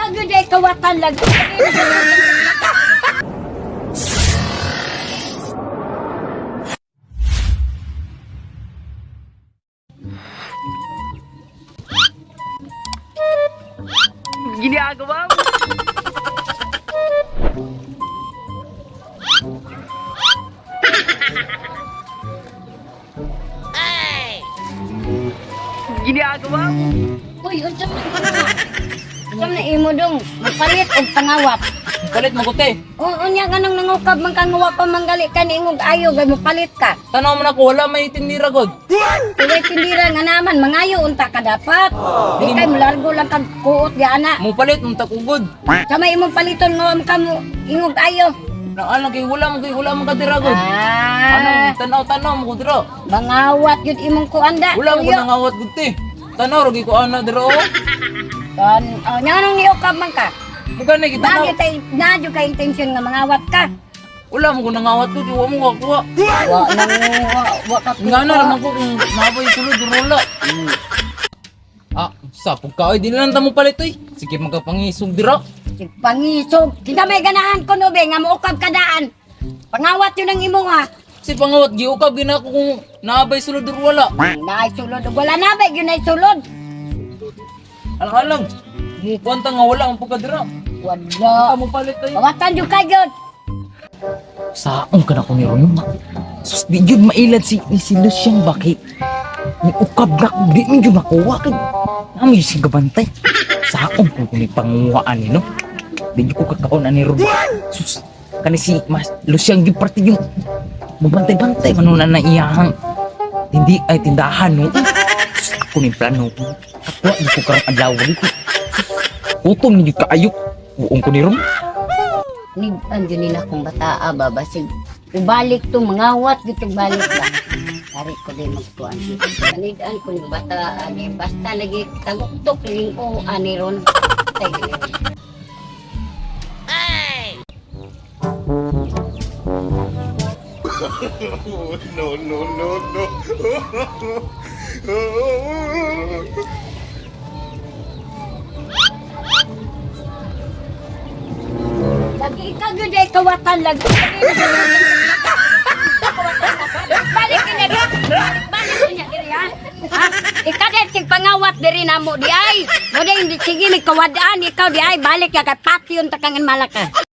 Ikaw gyud ay kawatan lagi. Ginagawa mo. Ginagawa mo. Uy, unsa man? Unsa man imo dong? Mapalit og pangawat. Palit mo te. Oo, unya nganong nangukab man kang wa pa manggali ka ni ingog ayo gay mopalit ka. Tanaw mo na ko, wala may tindira god. Tuloy tindira nga naman mangayo unta ka dapat. Di kay mulargo lang kag kuot di ana. Mo palit mo takugod. Sa may imong paliton nga wa man ka mo ingog ayo. Naalang kay wala mo kadira god. Ano, Ah, tanaw tanaw mo ko dira. mangawat gyud imong kuan da. Wala mo ko Tuyo. nangawat gud te. Tanaw ra gyud ko ana dira oh. Kan, oh, nganong niukab man ka? Bukan na kita Na kay na jud kay intention nga mangawat ka. Wala mo ko nangawat gud, wa mo ko kuha. Wa nang wa, wa ka Nga na naman ko kung naabay sulod wala. Ah, sa pagkaoy di na lang ta mo palit oy. Sige magkapangisog dira. Sige, Pangisog. Kinsa may ganahan ko no be nga moukab ka daan. Pangawat yun ang imo ha. Si pangawat giukab gina ko kung naabay sulod or wala. Naay sulod ug wala na ba gyud nay sulod. Alang-alang. Mukuan ta nga wala ang pagkadira. Wala. Ka mo palit oy. Pawatan jud kay gyud. Saong ka na ko ni Ron. Sus, di jud mailad si, ni si Lucian baki. Ni ukab na ko, di min jud makuha kay. Nami jud si gabantay. Saong ko ni panguhaan ni no. Di jud ko kakaon ani Ron. Sus, kani si Mas Lucian jud parte yung mabantay-bantay man na na iyahang tindi ay tindahan no. Sus, ako ni plano. Kakuha ni ko karong adlaw di ko. Sus, Gutom ni jud kaayo. Buong ko ni Ron. Ni andiyo nila kong bataa ba basig ubalik to mangawat gyud tong balik ba. Dari ko di magkuan. Panid-an ko ni bata ani basta lagi taguktok ling o ani ron. Tay gyud. No, no, no, no. Lagi ikaw gyud ay kawatan lagi. Balik kini. Balik kini diri ha. Ha? Ikaw dahil sig pangawat diri namo di ay. Mo di sige may kawadaan ikaw di ay balik ya kay patyon ta kang malaka.